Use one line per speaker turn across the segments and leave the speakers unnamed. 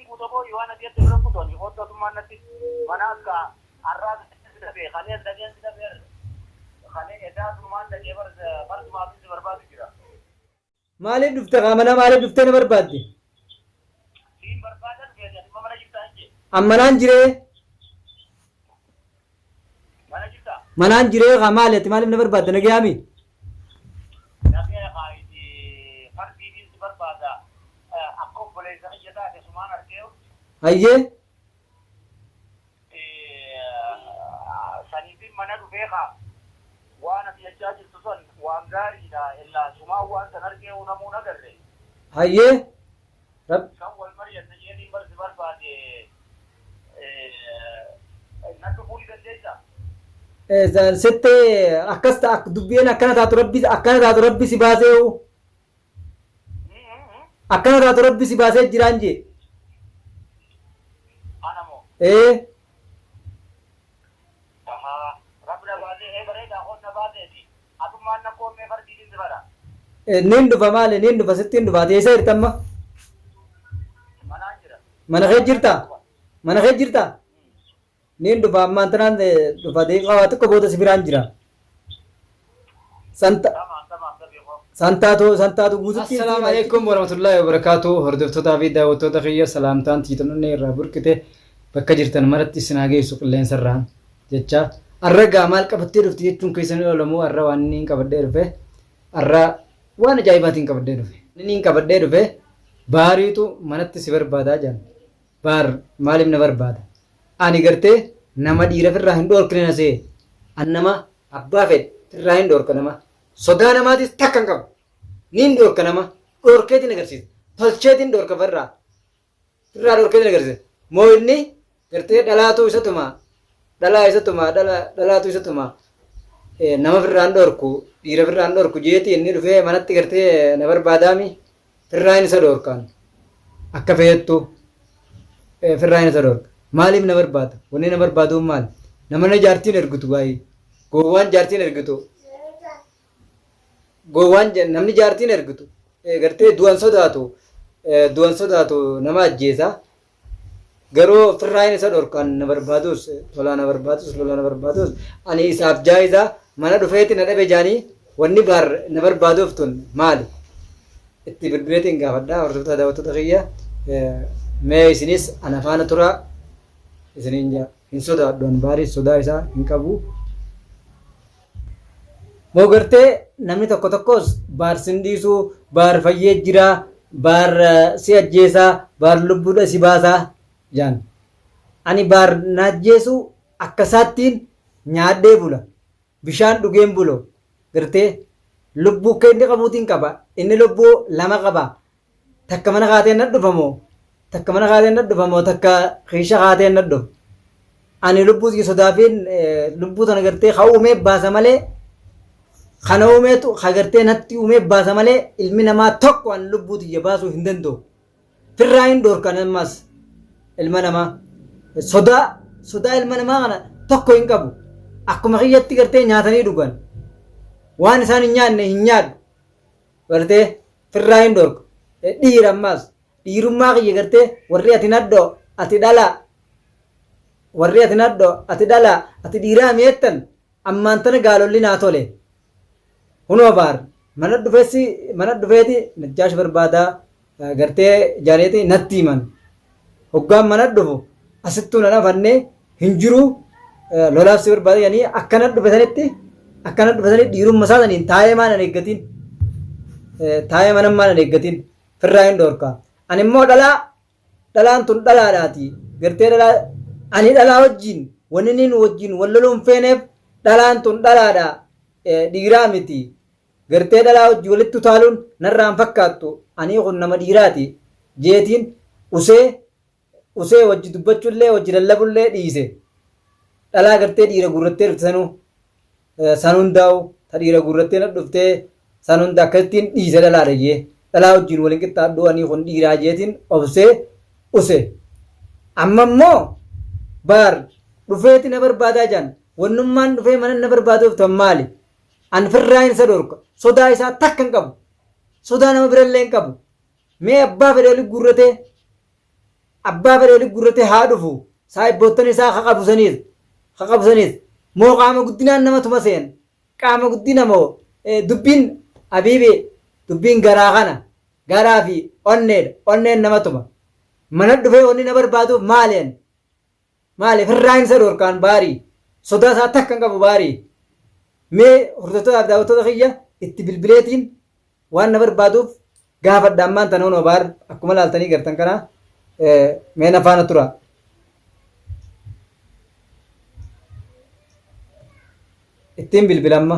Guuta booyi waan ati jette bira kutu ani koottu atummaan natti mana akka har'aas si dhabe kalees dhaqeen si dhabe kalee edaa sumaan dhaqee bar fardumaafin si barbaadu jira.
Maaliif dhufte kaa mana maaliif dhuftee na barbaadde?
Siin barbaada dhufeeti ati immoo mana jirtaa hin jee.
An manaan jiree.
Mana jirtaa?
Manaan jiree kaa maali ati maaliif na barbaadda nagayaami?
Nagaya kaa iti fardiitiin si barbaada akka obboleessa kiyya taate sumaan argee.
Hayyee.
Saniifin mana dhufee kaa waan ati jechaa jirtu san waan gaariidha ellaa sumaan waan san argee namuu hin agarre.
Hayyee. Rab.
San wal mari'anna jeetiin bar si barbaade na dhufuu ni dandeessaa?
Sitti akkas ta'a dubbiin akkana taatu rabbi akkana taatu rabbi si baasee akkana taatu rabbi si baasee jiraan jee.
Ana moo?
Ee.
Ahaa. Rabbi na baasee ee bareedaa koon na baaseeti. Atummaan na koommee fardiitiin si fadha.
Niin dhufa maali niin dhufa sittiin dhufa ati eessa jirta amma?
Manaan jira.
Mana kee jirtaa? Mana kee jirtaa? Niin dhufa ammaan tanaan dhufa daqiiqaa waa xiqqoo booda si biraan jira. Santa
Tamaam tamaam dafii koo.
santaatu santaatu guututti
Assalaamu alaikum warahmatullahi wabarakatuh. Hordoftootaa fi daawwattoota kiyya salaamtaan tiitoonni irraa burqite bakka jirtan maratti isin haa geessu qilleensarraan jecha. Arra gaa maal qabattee dhufte jechuun keessan hin oolamu arra waan inni hin qabadhee dhufe arra waan ajaa'ibaatiin qabadhee dhufe. Inni hin qabadhee dhufe baariitu manatti si barbaadaa jedhan. Baar maaliif na barbaada? Ani gartee nama dhiira firraa hin dhoorkine na se'e. An nama abbaa fedhe firraa hin dhoorka nama. Sodaa namaatis takka hin qabu. Niin dhoorka nama. Dhoorkeetiin agarsiisa. Tolcheetiin dhoorka firraa. Firraa dhoorkeetiin agarsiisa. Moo inni gartee dhalaatu isa tuma. Dhalaa isa tuma. Dhalaatu isa tuma. Nama firraa hin dhoorku. Dhiira firraa hin dhoorku jeeti inni dhufee manatti gartee na barbaadaami. Firraa hin isa dhoorkaan. Akka fe'ettu firraa hin isa dhoorka. Maaliif na barbaada? Wanni na barbaaduun maali? Nama na jaartiin ergitu baay'ee. Gowwaan jaartiin ergitu. Gowwaan namni jaartiin ergitu gartee du'an sodaatu du'an sodaatu nama ajjeesa. Garuu firraa hin isa dhorkaan na barbaadus tolaa na barbaadus lolaa na barbaadus ani isaaf jaayiza mana dhufeeti na dhabe jaanii wanni baar na barbaaduuf tun maali? Itti bilbileetiin gaafadha hordoftoota daawwattoota kiyya mee isinis ana faana turaa isiniin jaa hin sodaadhu an baarii sodaa isaa hin qabu. Moo gartee namni tokko tokkos baar sin dhiisuu baar fayyee jira baar si ajjeesaa baar lubbuudha si baasaa jaan. Ani baar na ajjeesuu akka isaattiin nyaadhee bula bishaan dhugeen bulo gartee lubbuu akka inni qabuutiin qaba inni lubbuu lama qaba Takka mana kaateen na dhufa moo takka mana kaateen na dhufa moo takka kiisha kaateen na dhufa. Ani lubbuu tiyya sodaafiin lubbuu tana gartee ka uumee baasa malee kana uumeetu ka gartee natti uumee baasa malee ilmi namaa tokko ani lubbuu tiyya baasuu hin danda'u. Firraa hin dhoorkan ammas ilma namaa sodaa sodaa ilma namaa kana tokko hin qabu. Akkuma kiyyatti gartee nyaatanii dhugan. Waan isaan hin nyaanne hin nyaadhu. Gartee firraa hin dhorku. Dhiira ammaas dhiirummaa kiyya gartee warri ati nadhoo ati dhalaa warri ati nadhoo ati dhalaa ati dhiiraa mi'eettan ammaan tana gaalolli naa tole. Hunoo baar mana dhufeessi mana dhufeeti najjaash barbaadaa gartee jaaneeti natti himan. Hoggaan mana dhufu asittuu nan afanne hin jiru lolaaf si barbaada jedhanii akkana dhufe sanitti akkana dhufe sanitti dhiirumma isaa saniin taa'ee maan an eeggatiin taa'ee mana maan an eeggatiin firraa hin dhoorka. Ani immoo dhalaa dhalaan tun dhalaadhaati gartee dhalaa ani dhalaa wajjin wanni inni nu wajjin wal loluu hin feeneef dhalaan tun dhalaadha dhiiraa miti gartee dhalaa wajjin walitti utaaluun narraa hin fakkaattu anii kun nama dhiiraati jeetiin usee usee wajji dubbachullee wajji lallabullee dhiise. Dhalaa gartee dhiira guurrattee dhufte sanuu san hundaa'u ta dhiira guurrattee na dhuftee san hunda akkasittiin dhiise dhalaadha jee. Dhalaa wajjin waliin qixxaadhu anii kun dhiiraa jeetiin obsee use. Amma immoo baar dhufeeti na barbaadaa jaan wannummaan dhufee mana na barbaaduuf tan maali? An firraa hin isa dhorka. Sodaa isaa takka hin qabu. Sodaa nama birallee hin qabu. Mee abbaa fedhe oli guurratee
Abbaa fedhe walitti guurratee haa dhufu. Saahibboottan isaa ka qabu saniis ka qabu saniis moo qaama guddinaan nama tuma seen qaama guddina moo dubbiin habiibi dubbiin garaa kana garaa fi onneedha onneen nama tuma mana dhufee wanni na barbaaduuf maali ani maali firraa isa dhorkaan baarii sodaa isaa takka hin qabu baarii mee hordoftootaaf daawwattoota kiyya itti bilbileetiin Waan na barbaaduuf gaafadha ammaan tana hunoo baar akkuma laaltanii gartan kana mee na faana tura. Ittiin bilbila amma.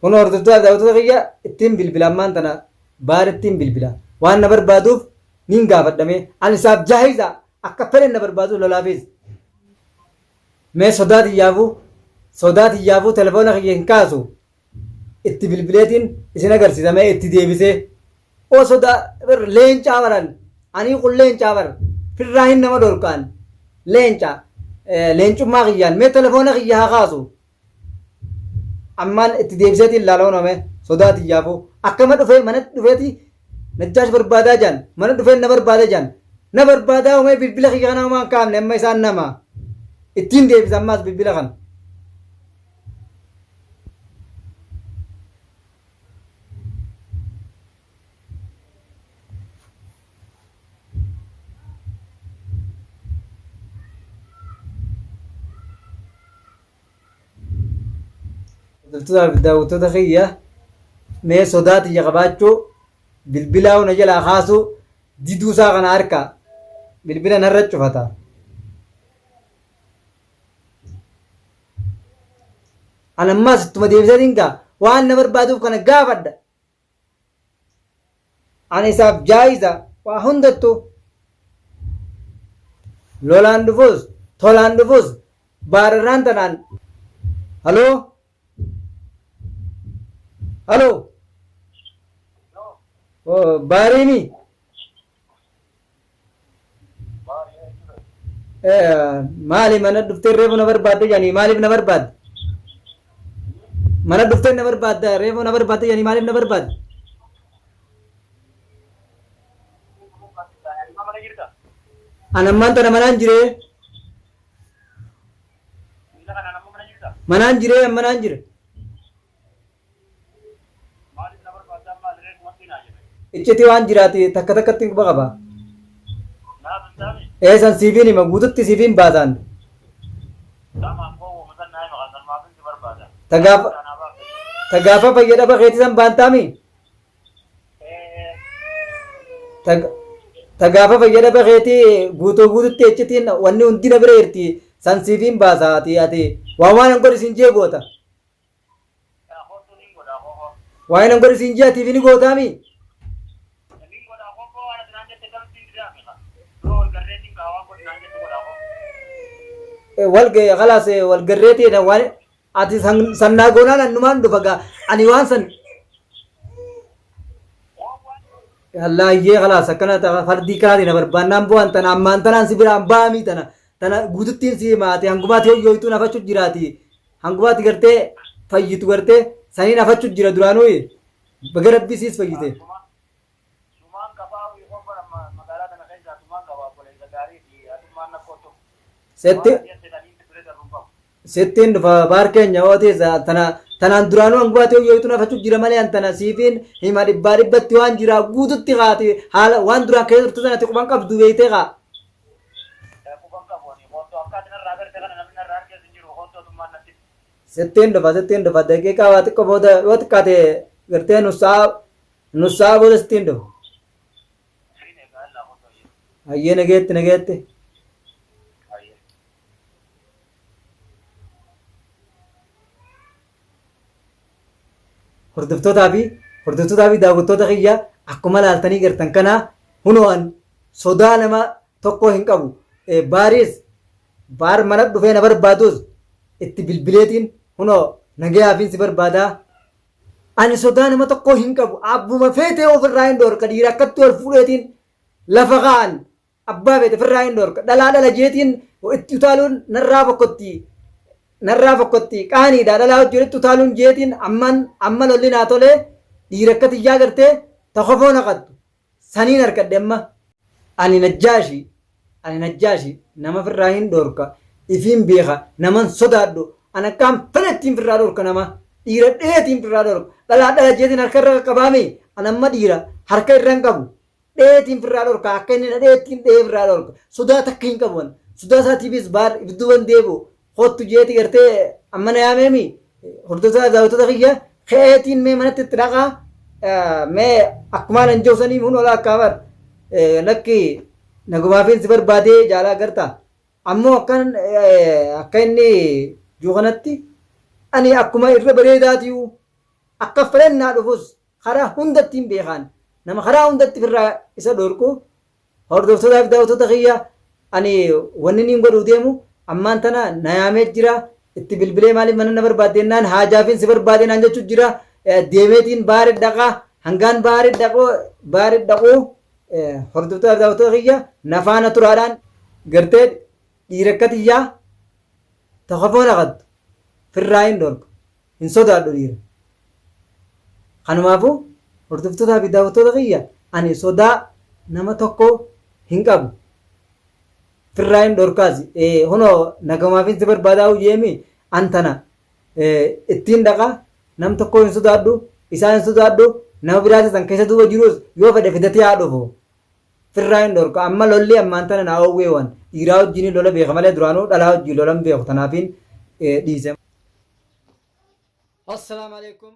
Kun hordoftoota daawwattoota kiyya ittiin bilbila ammaan tana baar ittiin bilbila. Waan na barbaaduuf niin gaafadha mee ani isaaf jaahiza akka fedhen na barbaadu lolaafis. Mee sodaa tiyyaafuu sodaa tiyyaafuu telefoona kiyya hin kaasu itti bilbileetiin isin agarsiisa mee itti deebisee oo sodaa bar leencaa baran anii kun leencaa bar firraa hin nama dhorkaan leenca leencummaa kiyyaan mee telefoona kiyya haa kaasu Ammaan itti deebiseetiin ilaala hunoo mee sodaa tiyyaafuu akkama dhufee manatti dhufeeti Najjaash barbaadaa jaan mana dhufeen na barbaada jaan na barbaadaa umee bilbila kiyya kana homaa hin kaafne amma isaan nama ittiin deebisa ammaas bilbila kana. Hordoftoota fi daawwattoota kiyya mee sodaa tiyya qabaachuu bilbilaa na jalaa kaasuu diduu isaa kana harka bilbila narra cufata. An ammaas ittuma deebiseetiin gaa waan na barbaaduuf kana gaafadha. Ani isaaf jaayiza waa hundattu. Lolaan dhufus tolaan dhufus baararraan tanaan. Haloo? Haloo? Baariini? Maali mana dhuftee reefu na barbaadde jedhanii maaliif na barbaadde? Mana dhuftee na barbaadda reefu na barbaadde jedhanii maaliif na barbaadde? An ammaan tana manaan jiree. Manaan jiree manaan jira.
Maaliif na barbaadda amma ani reefuma siinaa jedhe.
Iccitii waan jiraati takka takkatti quba qaba.
Naaf hin taane.
Ee san siifiin hima guututti siifiin baasaan.
Qaama koo wooma san naa hima kan sanumaafin si barbaada.
Ta gaafa
Naa baafta.
ta gaafa fayya dhaba keetii san baantaami.
Ee.
Ta ta gaafa fayya dhaba keetii guutuu guututti iccitiin wanni hundi na bira jirti san siifiin baasa ati ati waan waan hin godhi siin jee goota. Waa'ee nan godhi siin jee atiif ni gootaami. Wal kalaas wal garreetii waan ati sannaa goonaan annumaan dhufa gaa ani waan san Allaayyee kalaas akkana fardii kanaatiin na barbaannaan bu'aan tana ammaan tanaan si biraan ba'amii tana tana guututtiin si himaate hangumaati hoyyooytuu nafachu jiraati Hanguma ati gartee fayyitu gartee saniin afachu jira duraanuu baga rabbii siis fayyise.
Sumaan qabaa wii amma magaalaa tana keessaa sumaan qaba obboleessa gaarii fi atummaan na kottu.
Setti sittiin dhufa baar keenya ootiis tana tanaan duraanuu hanguma ati hoyyooytuun afachu jira malee an tana siifiin hima dhibbaa dhibbatti waan jira guututti kaati haala waan duraan keessa turte sana ati quban qabdu beeytee kaa.
Quban qabu ani kottu akka ati narraa agarte kana namni narraa argees hin jiru kottu atummaan natti.
Sittiin dhufa sittiin dhufa daqiiqaa waa xiqqoo booda yoo xiqqaate gartee nus sa'a nus sa'a booda sittiin dhufa.
Siin egaa illaa kottu ayyee.
Hayyee nageetti nageetti.
Ayyee.
Hordoftootaa fi hordoftootaa fi daawwattoota kiyya akkuma laaltanii gartan kana hunoo an sodaa nama tokkoo hin qabu. Baariis baar mana dhufee na barbaadus itti bilbileetiin hunoo nagayaafiin si barbaadaa. Ani sodaa nama tokkoo hin qabu. Abbuma feetee ofirraa hin dhoorka dhiira akkatti ol fuudheetiin lafa kaa'an Abbaa feete firraa hin dhorka. Dhalaa dhala jeetiin itti utaaluun narraa fokkotti. Narraa fokkotti. Qaaniidha dhalaa wajjin walitti utaaluun jeetiin amman amma lolli naa tolee Dhiira akka tiyyaa gartee ta kofoo naqattu saniin harkadhe amma. Ani Najjaashi ani Najjaashi nama firraa hin dhoorka ifiin beeka naman sodaadhu an akkaan fedhettiin firraa dhoorka nama dhiira dheetiin firraa dhoorka dhalaa dhala jeetiin harka irra qaqqabaami an amma dhiira harka irra hin qabu dheetiin firraa dhorka akka inni na dheettiin dhee firraa dhorka sodaa takka hin qabu an sodaa isaatiifis baar ibduban deebi'u kottu jeeti gartee amma na yaameemi hordoftoota daawwattoota kiyya ka'eetiin mee manatti itti dhaqaa mee akkumaan an jiru sanii hun olaa akkaa bar lakki nagumaafiin si barbaadee jaalaa gartaa ammoo akkan akka inni jiru kanatti ani akkuma irra bareedaatiyuu akka fedhan naa dhufus karaa hundatti hin beekaan nama karaa hundatti firraa isa dhorku. Hordoftootaa fi daawwattoota kiyya, ani wanni niin godhuu deemu ammaan tana na yaamee jira. Itti bilbilee maaliif mana na barbaadde jennaan haajaafin si barbaade naan jechuu jira. Deemeetiin baari dhaqa hangaan baari dhaqu baari dhaqu. Hordoftootaa fi daawwattoota kiyya, na faana turaadhaan gartee dhiira akka tiyyaa ta kofoo naqattu firraa hin dhorka. Hin sodaadhu dhiira. Kanumaafuu hordoftootaa fi daawwattoota kiyya, ani sodaa nama tokko hin qabu. Firraa hin dhorkaas. Hunoo nagamaafin si barbaadaa jeemi an tana ittiin dhaqa nam tokko hin sodaadhu, isaa hin sodaadhu, nama biraatis san keessa duuba jirus yoo fedhe fidatee haa dhufu. Firraa hin dhorka. Amma lolli ammaan tana naa oowwee waan dhiiraa wajjin lola beeka malee duraanuu dhalaa wajjin lola hin beeku, tanaafiin dhiise. Assalaamu alaikum.